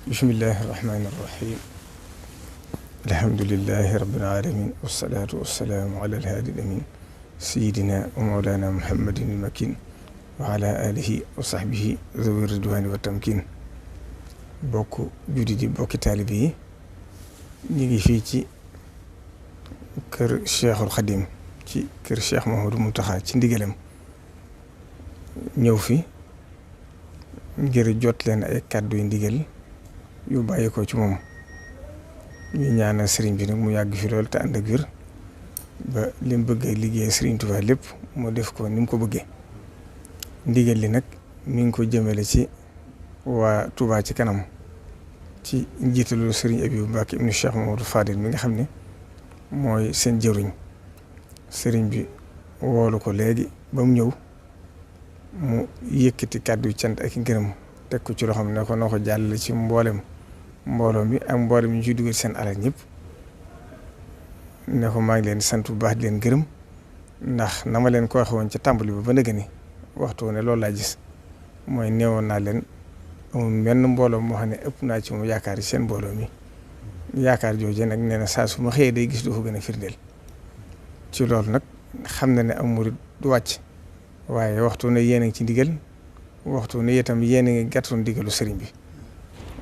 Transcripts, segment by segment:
bismillahi irrahmani irrahim alhamdulilahi rabilalamin wasalaatu wasalaamu ala alhaadi amin sayidina wa mawlana muhammadin ilmakin wa ala alihi wa sahbihi zawi ridwani wa tamkin bokk judi di bokki taalibe yi ñu ngi fii ci kër Cheikhul Khadim ci kër Cheikh Mouhamadou Mountakha ci ndigalam ñëw fi ngir jot leen ay kàddu yu ndigal yu bàyyi ko ci moom ñu ñaanal sëriñ bi nag mu yàgg fi lool te ànd ak wér ba li mu bëgg a liggéey sëriñ Tuubaa lépp mu def ko ni mu ko bëggee ndigal li nag mi ngi ko jëmale ci waa Touba ci kanam ci njiitalu sëriñ Abibu Mbàkke ibnu Cheikh Mamadou Fadil mi nga xam ne mooy seen jëruñ sëriñ bi woolu ko léegi ba mu ñëw mu yëkkati kàddu cant ak ngërëm teg ko ci loo xam ne ko noo ko jàllale ci mbooloo mi ak mbooloo mi ñu ciy dugal seen alal ñëpp ne ko maa ngi leen sant bu baax di leen gërëm ndax na ma leen ko waxe woon ca tàmbali ba nëgë ni waxtu ne loolu laa gis mooy neewoon naa leen amul menn mbooloo moo xam ne ëpp naa ci moom yaakaar yi seen mbooloo mi yaakaar jooju nag nee na saa su ma xëyee day gis du ko gën a firndeel ci loolu nag xam na ne am murid du wàcc waaye waxtu ne yéen a ngi ci ndigal waxtu ne itam yéen a ngi gàttoon ndigalu sëriñ bi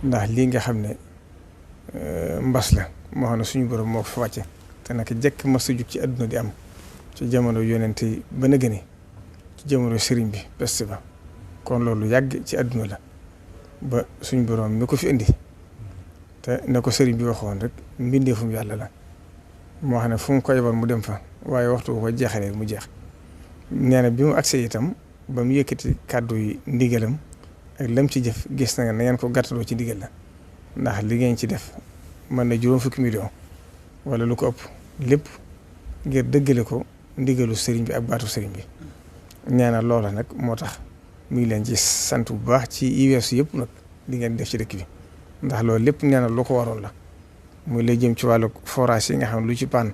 ndax lii nga xam ne mbas la moo xam ne suñu borom moo ko fi wàcce te naka jekk mas a jug ci àdduna di am ci jamono yonente yi ba na gëne ci jamono sëriñ bi peste ba kon loolu yàgg ci àdduna la ba suñu borom mi ko fi indi te ne ko sëriñ bi waxoon rek mbindeefum yàlla la moo xam ne fu mu ko yebal mu dem fa waaye waxtu ko jeexalee mu jeex nee na bi mu agsee itam ba mu yëkkati kàddu yi ndigalam ak lam ci jëf gis na ngeen ko gàttaloo ci ndigal la ndax li ngeen ci def mën na juróom fukki million wala lu ko ëpp lépp ngir dëggale ko ndigalu sëriñ bi ak baatu sëriñ bi nee na loola nag moo tax mu ngi leen ci sant bu baax ci yi weesu yëpp nag li ngeen def ci dëkk bi ndax loolu lépp nee na lu ko waroon la muy lay jëm ci wàllu forage yi nga xam ne lu ci paan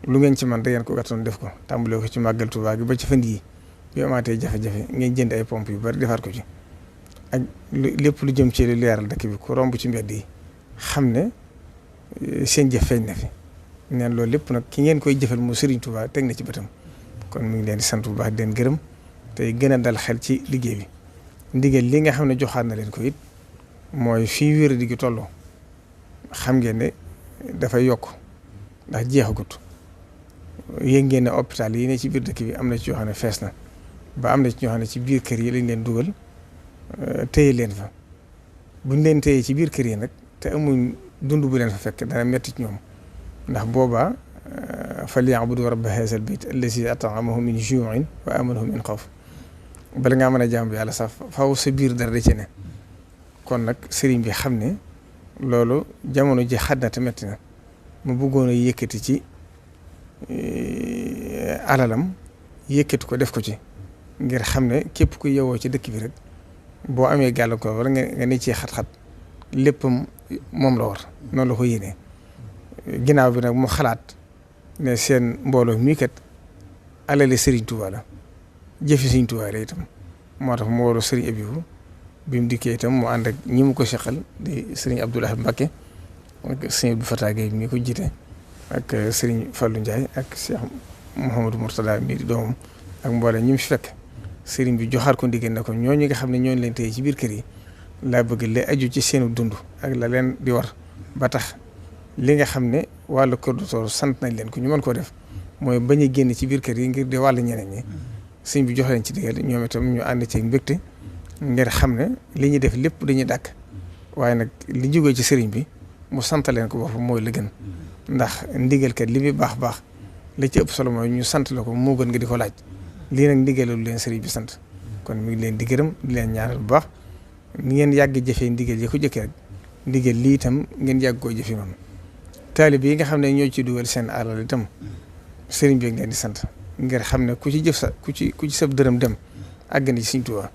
lu ngeen ci man da ngeen ko gàttoon def ko tàmbalee ko ci màggal Tuubaa gi ba ci fan yii bi amaatee jafe-jafe ngeen jënd ay pompe yu bari defaat ko ci ak lépp lu jëm ci lu leeral dëkk bi ku romb ci mbedd yi xam ne seen jëf feeñ na fi neen loolu lépp nag ki ngeen koy jëfal mu Serigne Touba teg na ci bëtam kon mu ngi leen di sant bu baax di leen gërëm tey gën a dal xel ci liggéey bi ndigal li nga xam ne joxaat na leen ko it mooy fii wér di gi tolloo xam ngeen ne dafay yokk ndax jeexagut yéen ngeen ne hôpital yi ne ci biir dëkk bi am na ci yoo xam ne fees na ba am na ci ñoo xam ne ci biir kër yi lañ leen dugal téye leen fa buñ leen téye ci biir kër yi nag te amuñ dund bu leen fa fekk dana metti ci ñoom ndax boobaa falyabudu rabba haazal bayt allazi at'amahum min juu'in wa aamanahum min xawf bala ngaa mën a jàmm yàlla sax faw sa biir dara da ci ne kon nag sëriñ bi xam ne loolu jamono ji xat na te metti na mu bëggoon a yëkkati ci alalam yëkkati ko def ko ci ngir xam ne képp ku yewoo ci dëkk bi rek boo amee gàllankoor wala nga ne ci xat-xat léppam moom la war noonu la ko yéenee ginnaaw bi nag mu xalaat ne seen mbooloo mii kat alali Serigne Touba la jëfi Serigne Touba la itam moo tax mu waru Serigne Abibu bi mu dikkee itam mu ànd ak ñi mu ko seqal di Serigne Abdoul Ahad Mbacké ak Serigne Abdou Fatah Gueye mi ko jiite ak Serigne Fallou Ndiaye ak Cheikh Mouhamadou Mourtada mi di doomam ak mboolem ñi mu fi fekk Serigne bi joxaat ko ndigal ne ko ñooñu nga xam ne ñooñu leen téye ci biir kër yi laa bëgg la aju ci seenu dund ak la leen di war ba tax li nga xam ne wàllu kër docteur sant nañ leen ko ñu mën koo def mooy bañ a génn ci biir kër yi ngir di wàll ñeneen ñi sëñ bi jox leen ci digal ñoom itam ñu ànd ci mbégte ngir xam ne li ñuy def lépp dañuy dàkk waaye nag li jógee ci sëriñ bi mu sant leen ko boppam mooy la gën ndax ndigal kat li muy baax la ci ëpp solo mooy ñu sant la ko moo gën nga di ko laaj lii nag ndigalul leen sëriñ bi sant kon mi ngi leen di gërëm di leen ñaanal bu baax ni ngeen yàgg jëfee ndigal yi ko jëkkee rek ndigal lii itam ngeen yàgg koo jëfee noonu taalib yi nga xam ne ñoo ci dugal seen alal itam sëriñ bi ngeen di sant ngir xam ne ku ci jëf sa ku ci sab dërëm dem àgg na ci Sëriñ Tuubaa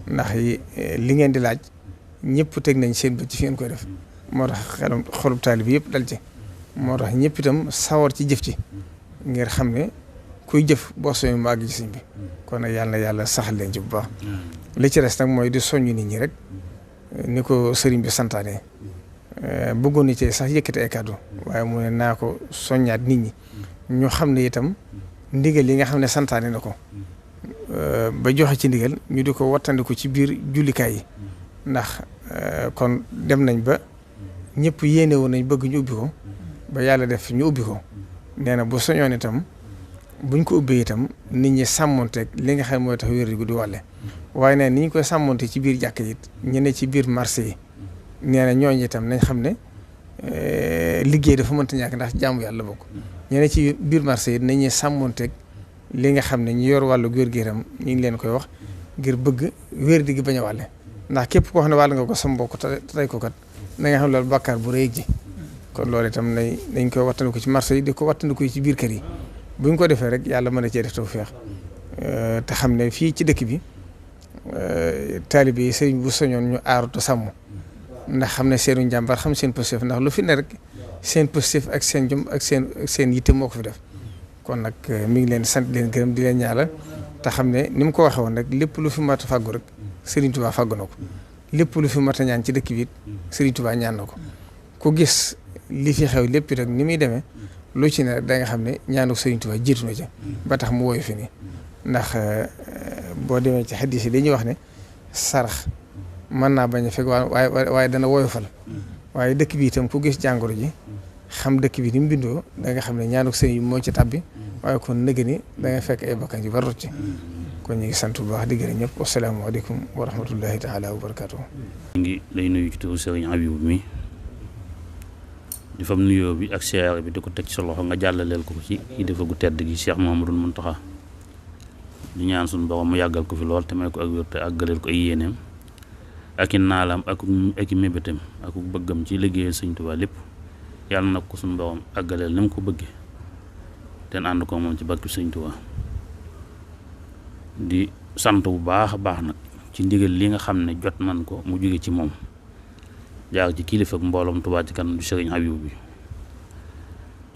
ndax li ngeen di laaj ñëpp teg nañ seen bët ci fi ngeen koy def moo tax xolub taalib yëpp dal ci moo tax ñëpp itam sawar ci jëf ci ngir xam ne kuy jëf boo soñu mu àgg ci sëriñ bi kon nag yàlla na yàlla saxal leen ci bu baax li ci des nag mooy di soññ nit ñi rek ni ko sëriñ bi santaane bëggoon na ci sax yëkkati ay kàddu waaye mu ne naa ko soññaat nit ñi ñu xam ne itam ndigal li nga xam ne santaane na ko ba joxe ci ndigal ñu di ko wattandiku ci biir jullikaay yi ndax kon dem nañ ba ñëpp yéene woon nañ bëgg ñu ubbi ko ba yàlla def ñu ubbi ko nee na bu soñoon itam buñ ko ubbee itam nit ñi sàmmonteeg li nga xam mooy tax wér gu di wàlle waaye nee ni ñu koy sàmmonte ci biir jàkk yi ñu ne ci biir marché yi nee na ñooñu itam nañ xam ne liggéey dafa mënta ñàkk ndax jaamu yàlla bokk ñu ne ci biir marché yi nañuy sàmmonteeg li nga xam ne ñu yor wàllu wér-gu-yaram ñu ngi leen koy wax ngir bëgg wér di gi bañ a wàlle ndax képp koo xam ne wàll nga ko sa mbokk te tey ko kat na nga xam loolu bàkkaar bu rëy ji kon loolu itam nañ koy wattandiku ci marché yi di ko wattandiku ci biir kër yi bu ñu ko defee rek yàlla mën a cee def tawfeex te xam ne fii ci dëkk bi taalibe yi sëriñ bu soñoon ñu aaru te sàmm ndax xam ne seenu njàmbar xam seen positif ndax lu fi ne rek seen positif ak seen jom ak seen yitte moo ko fi def kon nag mi ngi leen sant leen gërëm di leen ñaanal te xam ne ni mu ko waxee woon rek lépp lu fi mat a fàggu rek Sëriñ Tuubaa fàggu na ko lépp lu fi mat a ñaan ci dëkk bi it Sëriñ Tuubaa ñaan na ko ku gis li fi xew lépp rek ni muy demee lu ci ne da nga xam ne ñaanu Sëriñ Tuubaa jiitu na ca ba tax mu woyu fi nii ndax boo demee ci xadis yi dañuy wax ne sarax mën naa bañ a fekk waaye dana woyofal waaye dëkk bi itam ku gis jàngoro ji xam dëkk bi ni mu bindoo da nga xam ne ñaanu sëriñ moo ci tabbi waaye kon nëgë ni da nga fekk ay bakkan yu bari rocc kon ñu ngi sant bu baax di gërëm ñëpp wasalaamaaleykum wa rahmatullahi taala wa barakaatu. ñu ngi lay nuyu ci turu Sëriñ Habibou mi di fam nuyoo bi ak siyaare bi di ko teg ci sa loxo nga jàllaleel ko ci kilifa gu tedd gi Cheikh Mouhamadoul Mountakha di ñaan suñu borom mu yàggal ko fi lool te may ko ak wér te àggaleel ko ay yéeneem ak i naalam ak i mébétam ak bëggam ci liggéeyal Sëñ Tuubaa lépp yàlla nag ko suñu borom àggaleel ni mu ko bëggee te ànd ko moom ci barke Sëñ Tuubaa di sant bu baax a baax nag ci ndigal li nga xam ne jot man ko mu jóge ci moom jaar ci kilifa ak mbooloom Touba ci kanam du Sëriñ Habibou bi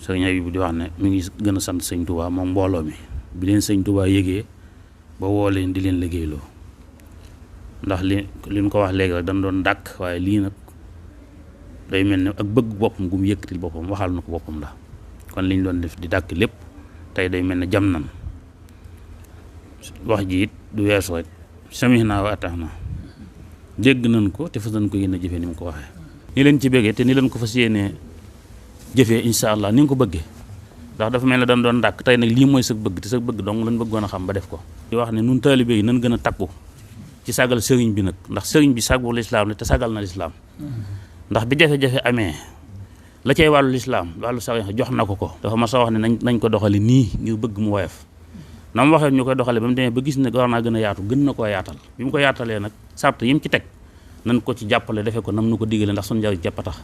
Sëriñ Habibou di wax ne mi ngi gën a sant Sëñ Tuubaa moom mbooloo mi bi leen Sëñ Tuubaa yëgee ba woo leen di leen liggéeyloo ndax li ñu ko wax léegi rek dañ doon dàkk waaye lii nag day mel ne ak bëgg boppam gu mu yëkkatil boppam waxal na ko boppam la kon liñ doon def di dàkk lépp tey day mel ne jam nan wax ji it du weesu rek samihna wa ata'na dégg nañ ko te fas nañ ko yéene jëfee ni mu ko waxee ni leen ci bëggee te ni leen ko fas yéenee jëfee incha allah ni nga ko bëggee ndax dafa mel ne dañ doon dàkk tey nag lii mooy sa bëgg te sa bëgg dong lañ bëggoon a xam ba def ko di wax ne nun taalibe yi nañ gën a takku ci sagal sëriñ bi nag ndax sëriñ bi sagu lislaam la te sagal na lislaam ndax bi jafe-jafe amee la cay wàllu lislaam wàllu sëriñ jox na ko dafa ma sa wax ne nañ ko doxale nii ngir bëgg mu woyof na mu waxee ñu koy doxale ba mu demee ba gis ne war naa gën a yaatu gën na koo yaatal bi mu ko yaatalee nag sart yi mu ci teg nan ko ci jàppale defee ko nam nu ko digale ndax suñu njariñ jàpp a tax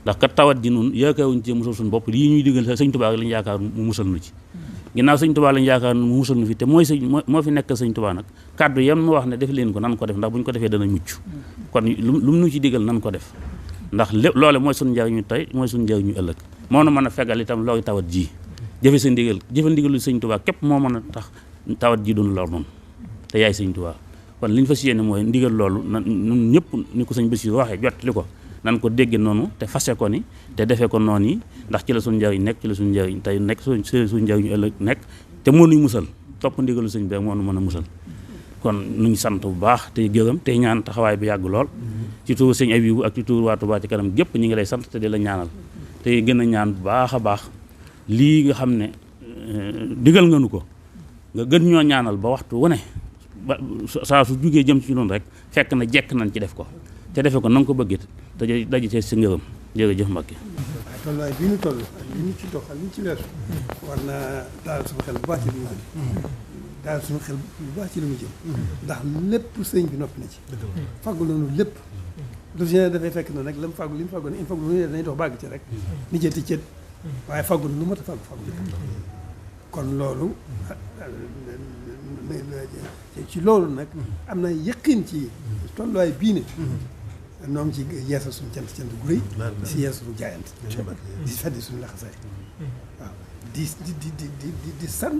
ndax kat tawat ji nun yaakaaruñ ci musal suñu bopp lii ñuy digal Sëñ Tuubaa lañu yaakaar mu musal nu ci ginnaaw Sëñ Tuubaa lañu yaakaar mu musal nu fi te mooy moo fi nekkal Sëñ Tuubaa nag kàddu yam nu wax ne def leen ko nan ko def ndax bu ñu ko defee dana mucc kon lu mu nu ci digal nan ko def ndax lépp loole mooy suñu njariñu tey mooy suñu njariñu ëllëg moo nu mën a fegal itam loolu tawat ji jëfe sa ndigal jëfe ndigalu Sëñ Tuubaa képp moo mën a tax tawat ji doon lor noonu te yaay Sëñ Tuubaa kon li ñu fas yéene mooy ndigal loolu na ñun ñëpp ni ko sëñ Bassirou waxee jot li ko nan ko dégge noonu te fase ko ni te defee ko noonu yi ndax ci la suñu njariñ nekk ci la suñu njariñ tey nekk suñu njariñu ëllëg nekk te moo nuy musal topp ndigalu sëñ bi moo nu mën a musal kon nu ngi sant bu baax tey gërëm tey ñaan taxawaay bi yàgg lool ci tuur sëñ Habibou ak ci tuur waa Touba ci kanam gépp ñi ngi lay sant te di la ñaanal te gën a ñaan bu baax a baax lii nga xam ne digal nga nu ko nga gën ñoo ñaanal ba waxtu wu ne ba saa su jugee jëm ci noonu rek fekk na jekk nañ ci def ko te defe ko na nga ko bëggee te daje ci si ngërëm jërëjëf Mbacke. tolluwaay bii ñu toll ak li ñu ci dox ak li ñu ci weesu war naa daal suñu xel bu baax ci li mu jëm daal suñu xel bu baax ci li mu jëm ndax lépp sëñ bi noppi na ci fàggu loonu lépp lu si ne dafay fekk na nag la mu fàggu li mu fàggu ne il faut lu ne dañuy dox bàgg ci rek ni jëti cët waaye fàggu lu mat a fàggu kon loolu ci loolu nag am na yëqin ci tolluwaay bii ne noo ngi ci yeesal suñu cant gu rëy di si yeesal suñu jaayante di feddi suñu laxasaay waaw di sant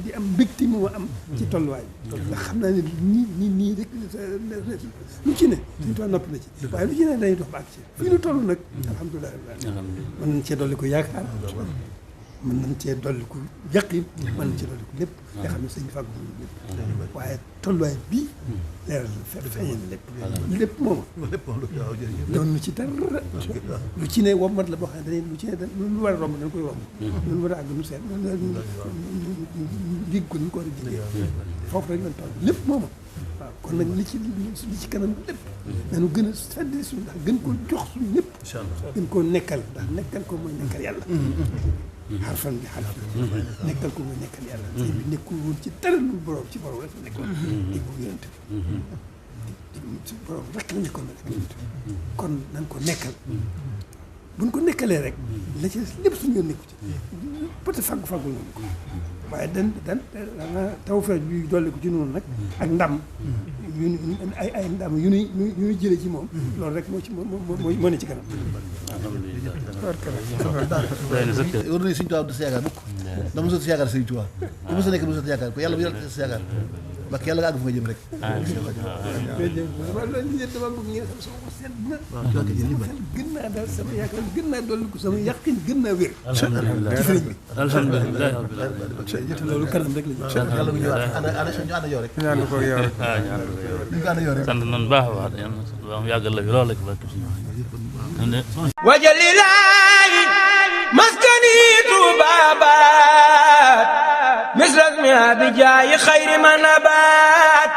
di am mbégte mu ma am ci tolluwaay bi ndax xam naa ne nii rek lu ci ne suñu tool noppi na ci waaye lu ci ne dañuy dox ba ak ci fii nu toll nag alhamdulilah mën nañ cee dolli ko yaakaar mën nañ cee dolli ko yaqin mën nañ cee dolli ko lépp nga xam ne sëñ bi fàggu lépp waaye tolluwaay bii leeral feeñee na lépp moom doon lu ci dara lu ci ne wommat la boo xam ne dañuy lu ci ne lu war a romb dañ koy romb lu war a àgg nu seet dégg ko ñu ko war a jigéen foofu rek lañ toll lépp mooma waaw kon nag li ci kanam lépp nañu gën a feddi suñu ndax gën koo jox suñu lépp gën koo nekkal ndax nekkal ko mooy nekkal yàlla xarfan bi xarfan nekkal ko mooy nekkal yàlla sëñ bi nekkul woon ci dara lu borom ci borom rek la nekkoon di ko yonent bi ci borom rek la nekkoon nag kon nañ ko nekkal buñ ko nekkalee rek la ci lépp suñu yoon nekku ci peut-être fàggul nañu ko waaye dan tawfeex bi dolli ko ci noonu nag ak ndam ay ndam yu ñuy jëlee ci moom loolu rek moo ci moo ne ci kanam war nañu Sëñ Tuubaa du sa yaakaar mukk da mosoo si yaakaar Sëñ Tuubaa ku mos a nekk mosoo si yaakaar ko yàlla bu yàlla sa yaakaar ba yàlla nga àgg fu nga jëm rek dama bëgg ngeen xam sama ko seet na gën naa daal sama yaakaar gën naa dolli ko sama yàqin gën naa wér ci sëriñ bi alhamdulilah loolu kanam rek la yàlla bu ñu ànd yow rek ñaan ko yow rek ñu ànd yow rek sant nañu baax a baax yàlla yàggal la fi loolu la wajalilaahi maskani tuubaabaat misras mi abijaayi xayri ma nabaat